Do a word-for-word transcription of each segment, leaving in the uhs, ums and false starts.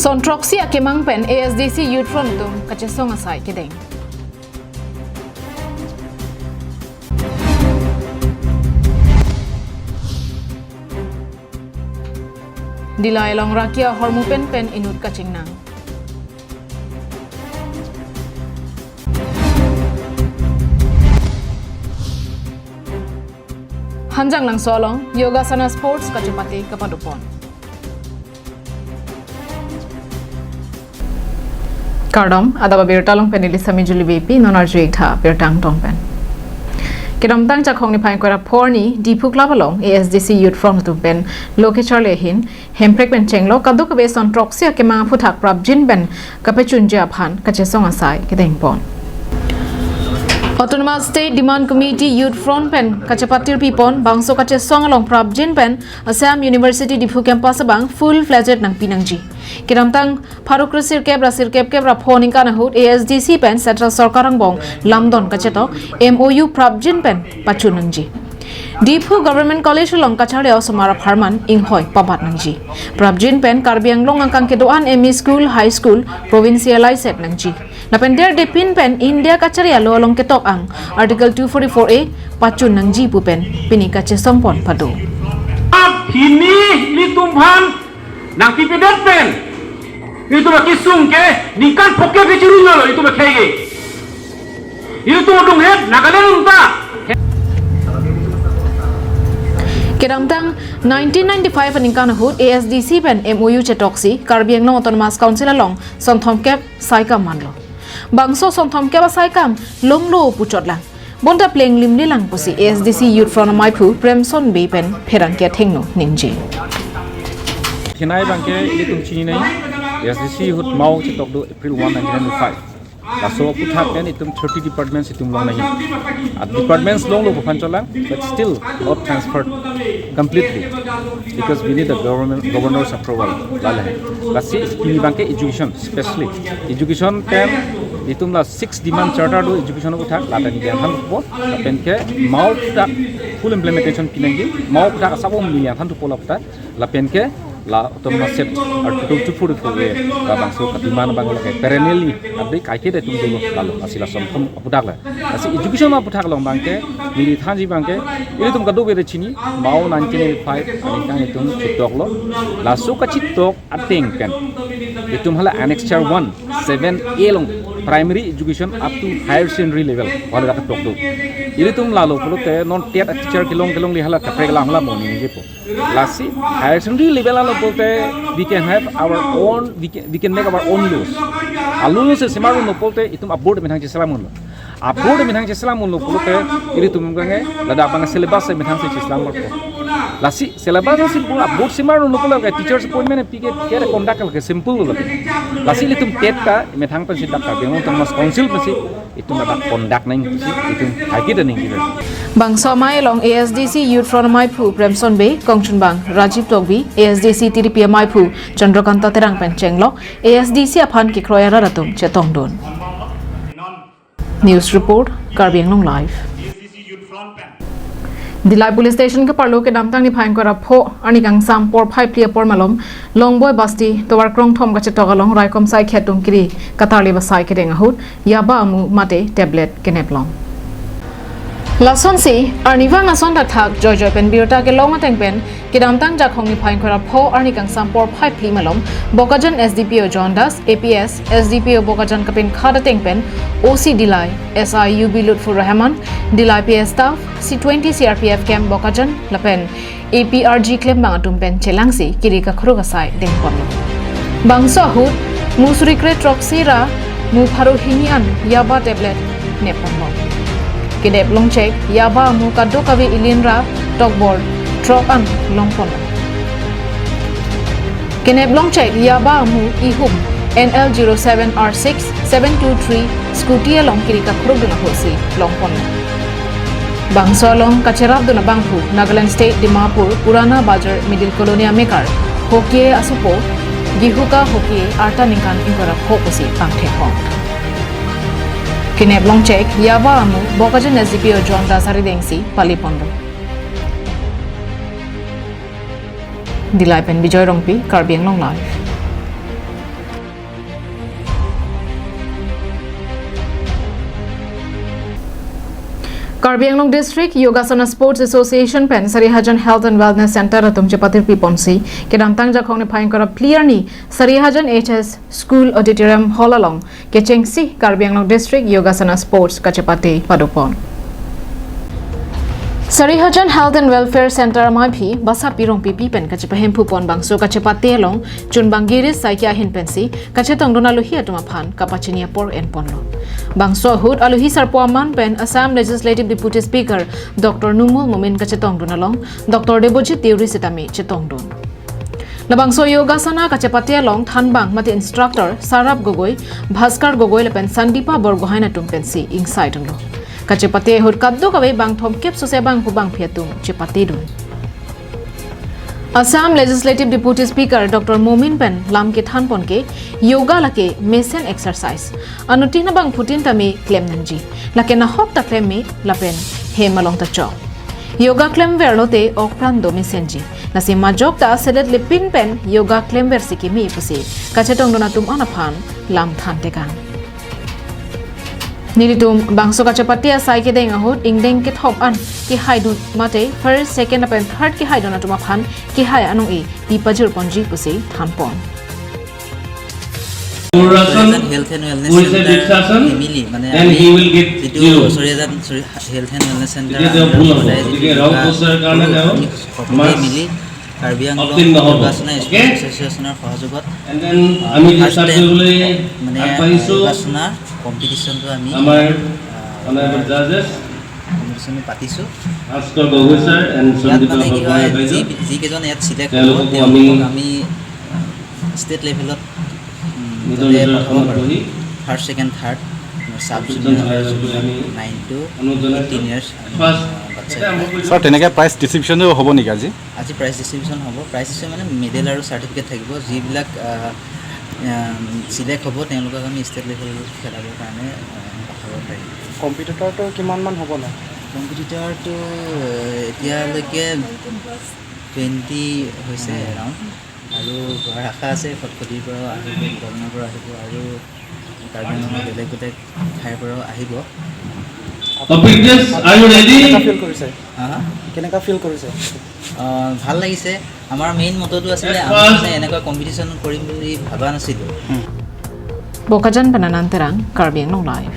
Son throksi akemang pen A S D C Youth Front atum kachesong asai kedeng. Dillai along rakia hormu pen pen inut kachingnang. Hanjanglangso along Yogasana Sports kachepate kapadopon. Kardom, adap abirta along pen neli Sami Juli Beypi, non arju ik tha birta angtong pen. Kedamtang Jakhong niphai ingkoi ra pho arni Diphu Club along A S D C Youth Front atum pen lo kecharli ahin, Hemprek pen chenglo kadokave son throksi akemang aphuthak prapjin pen kapachunji aphan kachesong asai kedengpon. Autonomous State Demand Committee Youth Front pen kachepatirpipon bangso kachesong along prapjin pen Assam University Diphu campus abang full fledged nangpi nangji. Kedamtang pharo kre sirkep ra sirkep kep ra pho aningkan ahut A S D C pen Central Sorkar angbong lamdon kachetok M O U prapjin pen pachun nangji. Diphu Government College along kacharli osomar apharman inghoi pabat nangji. Prapjin pen Karbi Anglong angkang kedo-an M E School, High School, Provincialize nangji. Lapen der depin pen India kachari alo along ketok ang Article two forty-four A pachun nangji pu pen pini kachesongpon pado. Pini ilitum aphan nangpipedet pen ilitum akesung ke ningkan phokep ke chirun lo ilitum akhei ke. Ilitum adung het Nagaland unta. Kedamtang nineteen ninety-five aningkan ahut A S D C pen M O U chetoksi Karbi Anglong Autonomous Council along sonthom kep saikam manlo. Bangso sonthom kep asaikam longlo puchotlang. Bonta plenglimlelang pusi A S D C Youth Front amaiphu Premson Bey pen pherangke athengno ningje. Thenai abangke ilitum chininai A S D C ahut mao chetok do April one, nineteen ninety-five. Laso aphuthak pen itum thirty departments itum longnai. A departments longlo pu aphan cholang, but still not transferred completely because we need the government, governor's approval. Lale. Lasi pini abangke education, specially education pen itum la six demand charter do education aphuthak, lapen yang han po, lapen ke mao aphuthak full implementation pinangji, mao aphuthak asabom yang han po lapen ta, lapen ke la autonomous state Article two forty-four A labangso kademand abang lake perennially abdi kaike de tum dolo lalo, lasi la sonthom aphuthak la. Lasi education aphuthak along abangke neli thanji abangke ilitum kadokave chini mao nineteen ninety-five aningkan itum chitoklo. Laso kachitok ateng pen itum hala annexure one, seven A along primary education up to higher secondary level hala dak tok do. Ilitum lalo pulote non TET teacher kelong kelongle hala kaprek lang hala mo ningjepo. Lasi higher secondary level along pulote we can have our own, we can, we can make our own laws. A law si semarlo pulote itum a-board methang cheselam unlo. A-board methang cheselam unlo pulote ilitum abangke ladak abang syllabus methang si cheselam marpo. Lasi syllabus si pura a-board semarlo pulote teachers appointment pike ke conduct ke simple lo. Lasi ilitum TET ta methang pensi dak Karbi Anglong Autonomous Council pensi itum ladak conduct nangji, itum kaike de nangji. Bangso amei along A S D C Youth Front amaiphu Premson Bey, kongchunbang Rajiv Tokbi, A S D C tiripi amaiphu Chandrakanta Terang pen chenglo, A S D C aphan kekroi arat atum chetongdun. News report, Karbi Anglong Live. Dillai Police Station keparlo kedamtang niphai ingkoi ra pho arni kangsam porphai phli apor malom Longboi Basti tovar krongthom kachetok along raikom saikhi atum kiri katarlip asai kedeng ahut yaba amu mate tablet keneplong. Lasonsi arnivang ason thakthak joijoi pen birta kelong ateng pen kedamtang Jakhong niphai ingkoi ra pho arni kangsam porphai phli malom Bokajan S D P O John Das, A P S, S D P O Bokajan kapinkhat ateng pen O C Dillai, S I U B Lutfur Rahman, Dillai P S staff, C twenty C R P F camp Bokajan lapen A P R G klembang atum pen chelangsi kiri kakruk asai dengponlo. Bangso ahut mu suri kre throksi ra mu pharo hini an yaba tablet nepponlo. Keneplongchek yaba amu kadokave ilin ra tokbor throk an longponlo. Keneplongchek yaba amu ihum N L zero seven R six seven two three scooty along kiri kakrukdun ahutsi longponlo. Bangso along kacherapdun abangphu Nagaland State Dimapur Purana Bazar Middle Colony amekar Hokie asopo Gihuka Hokie arta ningkan ingkoi ra pho pusi pangthekpon. Keneplongchek yaba amu Bokajan S D P O John Das aridengsi paliponlo. Dillai pen Bijoy Rongpi, Karbi Anglong Live. Karbi Anglong District Yogasana Sports Association pen Sarihajan Health and Wellness Center atum chepatirpi ponsi, kedamtang Jakhong niphai ingkoi ra phli arni Sarihajan H S School Auditorium Hall along kechengsi Karbi Anglong District Yogasana Sports kachepate padopon. Sarihajan Health and Welfare Center amaiphi Basapi Rongpipi pen kachepahemphu pon bangso kachepate along chunbang Girish Saikia ahin pensi kachetongdun aluhi atum aphan kapachini apor enponlo. Bangso ahut aluhi sarpo aman pen Assam Legislative Deputy Speaker Doctor Numal Momin kachetongdun along Doctor Debojit Deuri sitame chetongdun. Labangso Yogasana kachepate along thanbang mate instructor Sarab Gogoi, Bhaskar Gogoi lapen Sandipa Borgohain atum pensi ingsaidunlo. Kachepate ahut kadokave bang thomkep sose bangphu bangphi atum chepatedun. Assam Legislative Deputy Speaker Doctor Momin pen lam kethanpon ke yoga lake mesen exercise. Anuttin abangphutin tame klem nangji. Lake nahok ta klem me lapen hem along ta chok. Yoga klemver lote okpran do mesenji. Lasi majok ta selet lepin pen yoga klemver si kimi pusi kachetongdun atum an aphan lam thantekang. Nelitum bangso kachepate asai kedeng ahut ingdeng kethom an kehaidun mate first, second lapen third kehaidun atum aphan kehai anong-e pi pajirponji pusi thanpon. Durashan, Sarihajan Health and Wellness who is a Center Dikshasan, family, মানে then আমি he will give যিটো you. Sarihajan, Sari-, Health and Wellness Center এতিয়া তেওঁ আমি ভুল হ'ব, সদায় যিটো গতিকে যোগা ৰাউত বছৰ কাৰণে কৰোঁ, তেওঁ আমি সকলোৱে মাৰ্কছ মিলি কাৰ্বি আংলং অৱতীৰ্ণ হ'ব। যোগাসনা অ'কে? এছ'চিয়েশ্যনৰ সহযোগত, And then আহ, আমি ফাৰ্ষ্ট ডিছকাছ টাইম কৰিবলৈ মানে আগবাঢ়িছোঁ। যোগাসনাৰ কম্পিটিশ্যনটো আমি, আমাৰ আহ, অনাৰেবল জাজেছ কম্পিটিশ্যন পাতিছোঁ। ভাস্কৰ গগৈ ছাৰ and ইয়াত সন্দীপ মানে কি হয়, বৰগোহাঁই বাইদেউ। যি, যিকেইজন ইয়াত ছিলেক্ট হ'ব, তেওঁলোককো আমি তেওঁলোকক আমি, আহ, ষ্টেট লেভেলত, উম, নিজৰ যাতে নিজৰ পঠাব আসনত পাৰোঁ। বহি ফাৰ্ষ্ট, ছেকেণ্ড, থাৰ্ড, চাব কম্পিটিশ্যন জুনিয়ৰ, চলাই যাবলৈ আমি নাইন টু অনুৰোধ জনাইছোঁ। এইটিন ইয়াৰ্ছ, ফাৰ্ষ্ট, আহ, বাচ্চা। এতিয়া আৰম্ভ কৰি দিওঁ। ছাৰ, তেনেকে প্ৰাইজ ডিষ্ট্ৰিবিউশ্যনো হ'ব নেকি আজি? আজি প্ৰাইজ ডিষ্ট্ৰিবিউশ্যন হ'ব। প্ৰাইজ হিচাপে মানে মেডেল আৰু চাৰ্টিফিকেট থাকিব। যিবিলাক, আহ, আহ, ছিলেক্ট হ'ব, তেওঁলোকক আমি ষ্টেট লেভেল খেলাবৰ কাৰণে, আহ, পঠাব পাৰিম। কম্পিটিটৰটো কিমানমান হ'ব ন? কম্পিটিটৰটো, আহ, এতিয়ালৈকে টুৱেণ্টি হৈছে এৰাউণ্ড। আৰু হোৱাৰ আশা আছে, খটখটিৰ পৰাও আহিব, দৰঙৰ পৰাও আহিব আৰু কাৰ্বি আংলঙৰ বেলেগ বেলেগ ঠাইৰ পৰাও আহিব। Competitors, are you ready? কেনেকা ফিল কৰিছে? হা, হা? কেনেকা ফিল কৰিছে? আহ, ভাল লাগিছে। আমাৰ মেইন মটটো আছিলে, আমি মানে এনেকুৱা কম্পিটিশ্যন কৰিম বুলি ভবা নাছিলোঁ। Bokajan pen Anand Terang, Karbi Anglong Live.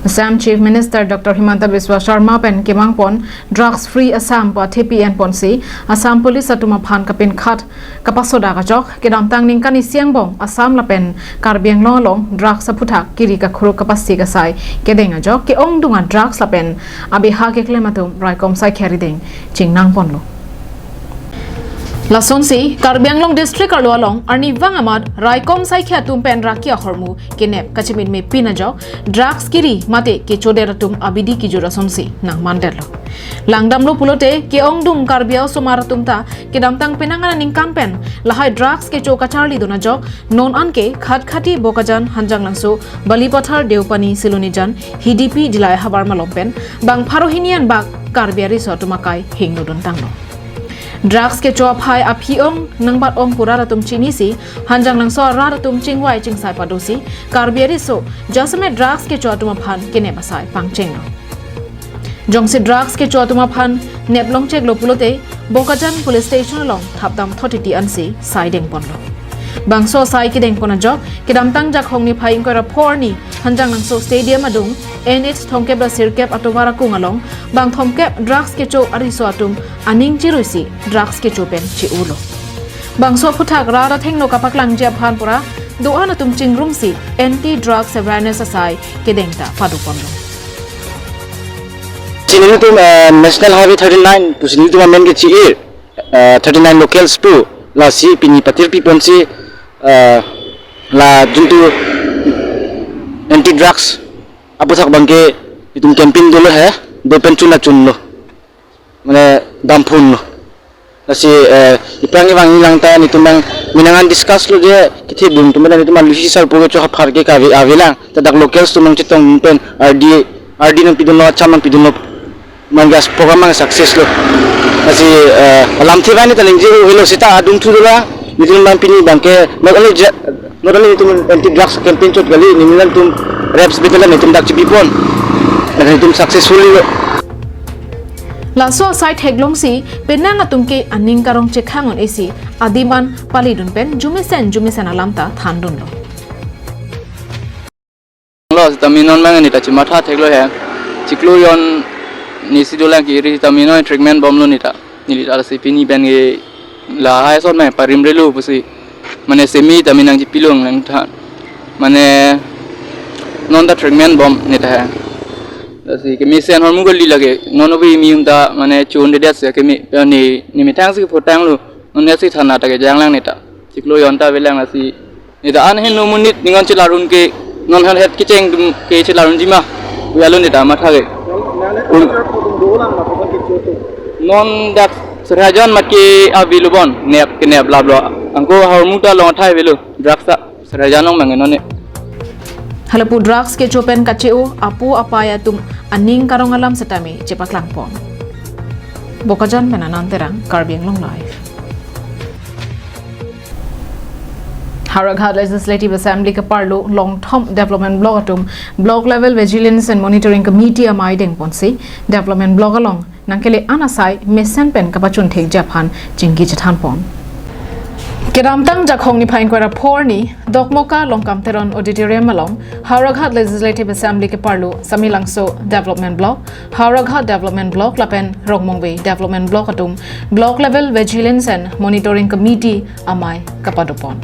Assam Chief Minister Doctor Himanta Biswa Sarma pen kemangpon Drugs Free Assam pu athepi enponsi Assam Police atum aphan kapinkhat kapasodak ajok, kedamtang ningkan isi angbong Assam lapen Karbi Anglong along drugs aphuthak kiri kakhuruk kapasik asai kedeng ajok ke-ongdung a-drugs lapen abeha keklem atum raikom saikhia arideng chingnangponlo. Lasonsi Karbi Anglong District arlo along arnivang amat raikom saikhia atum pen raki ahormu kenep kachimitme pin ajok drugs kiri mate kechodet atum abidi kijur asonsi nangmandetlo. Langdamlo pulote ke-ongdung Karbi osomar atum ta kedamtang penang aningkan pen lahai drugs kecho kacharlidun ajok non anke Khatkhati, Bokajan, Hanjanglangso, Balipathar, Deopani, Silonijan, Hidipi, Dillai havar malom pen bang pharo hini an bak Karbi ariso atum akai hingnoduntanglo. Drugs kecho aphai aphi ong nangbat ong pu rat atum chinisi, Hanjanglangso arat atum chingvai chingsai padosi, Karbi ariso jasemet drugs kecho atum aphan kenep asai pangchenglo. Jongsi drugs kecho atum aphan neplongcheklo pulote Bokajan Police Station along thapdam thotiti ansi sai dengponlo. Bangso sai kedengpon ajok, kedamtang Jakhong niphai ingkoi ra pho arni Hanjanglangso Stadium adung N H thomkep ra sirkep atovar akung along bang thomkep drugs kecho ariso atum aning chiruisi drugs kecho pen che-ulo. Bangso aphuthak rat athengno kapaklangji aphan pura do-an atum chingrumsi anti drugs awareness asai kedeng ta padoponlo. Pini nelitum, eh, National Highway thirty-nine pusi nelitum amen ke chi-ir, eh, thirty-nine locals pu, lasi pini patirpi ponsi, eh, la juntu anti drugs aphuthak abangke itum campaign dolo he, do pen chun achunlo. Mane damphunlo. Lasi, eh, iprang ivang ilang ta nelitum nang minangan discuss lo je kethedung atum pen nelitum aluhi sarpo kecho aphar ke kave avelang. Ta dak locals atum nangchetong pen R D, R D nangpidunlo, acham nangpidunlo. Mane gas program mang success lo. Lasi, eh, alamthe abang ta ningje helo seta adungthu dolang. Nelitum abang pini abangke not only ja-, Nodal netum anti drugs campaign chot kali, nelitum reps betalan netum dak chipipon. Lapen netum successfully lo. Laso asai theklongsi penang atum ke aning karong chekhang un-esi adim an palidun pen jumesen jumesen alam ta thandunlo. Lo sitame non mang neta chimatha theklo he. Chiklo jon nesi dolang ke ri sitame non treatment bomlo neta. Neli ta lasi pini pen ke lahai asonme parimrelo pusi. Mane semi tame nangchipilong nangthan. Mane non ta treatment bom neta he. Lasi kemesen ahormu kali lake. Non obi mi um ta mane chun de det se keme ne ne methang si photanglo. Non ne si thana ta kejanglang neta. Chiklo jon ta avelang lasi. Neta an henlo monit ningon chelarun ke non han het kecheng dum ke chelarunji ma. Uyalo neta matha ke. Un- Non dak serajan mat ke avelo bon nep ke nep lablo. Angko ahormu ta long athai avelo drugs ta serajan long mang non ne. Halapu drugs kecho pen kache-o apu apai atum aning karong alam setame chepaklangpon. Bokajan pen Anand Terang, Karbi Anglong Live. Howraghat Legislative Assembly keparlo Longthom Development Block atum Block Level Vigilance and Monitoring Committee amei dengponsi Development Block along nangkele-an asai mesen pen kapachun thekji aphan chingki chethanpon. Kedamtang Jakhong niphai ingkoi ra phor arni Dokmoka Longkam Teron Auditorium along Howraghat Legislative Assembly keparlo Samelangso Development Block, Howraghat Development Block lapen Rongmongve Development Block atum Block Level Vigilance and Monitoring Committee amei kapadopon.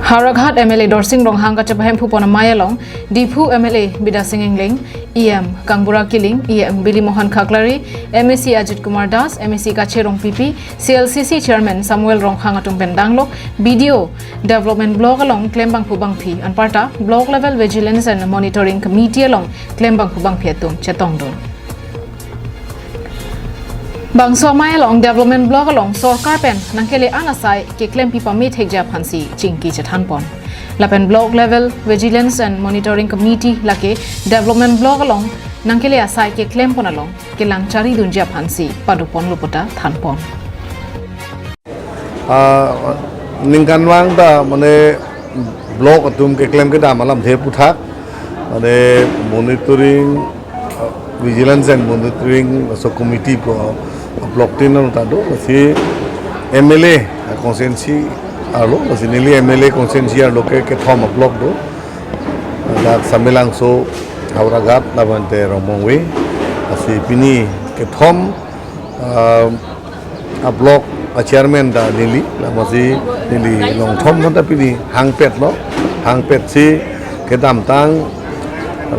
Howraghat M L A Dorsing Ronghang kachepahemphupon amei along Diphu M L A Bidyasing Engleng, E M Kangbura Killing, E M Bilimohan Khaklari, M A C Ajit Kumar Das, M A C Kache Rongpipi, C L C C Chairman Samuel Ronghang atum pen danglok B D O Development Block along klem bangphu bangphi anparta Block Level Vigilance and Monitoring Committee along klem bangphu bangphi atum chetongdun. Bangso amei along Development Block along sorkar pen nangkele-an asai keklempi pame thekji aphansi chingki chethanpon. Lapen Block Level Vigilance and Monitoring Committee lake Development Block along nangkele asai keklempon along kelang charidunji aphansi padoponlo puta thanpon. Ah, ningkanvang ta mane block atum keklem kedam alamthe aputhak mane monitoring, ah, vigilance and monitoring so committee ko block tin ta do si M L A constituency arlo si neli M L A constituency arlo ke kethom block do. Dak Samelangso, Howraghat labang te Rongmongve. Lasi pini kethom, ah, a block a chairman ta neli, lasi neli Longthom ta pini hangpetlo, hangpetsi kedamtang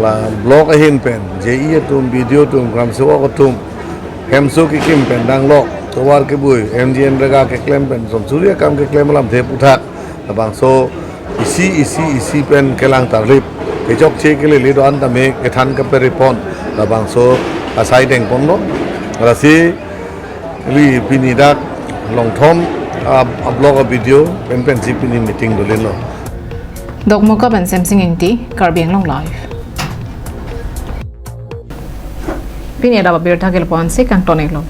la block ahin pen J E atum, B D O atum, gram sevak atum, hemso kekim pen danglok, tovar kebui, M G N rega keklem pen, son suri akam keklem alamthe aputhak, labangso isi isi isi pen kelang tarlip, kechokche kelele do-an tame kethan kaperepon, labangso asai dengponlo. Lasi neli pini dak Longthom a, a block a B D O pen pensi pini meeting dolinlo. Dokmoka pen Semsing Ingti, Karbi Anglong Live. Pini adap abirta ke lapu-ansi kangton-iklo.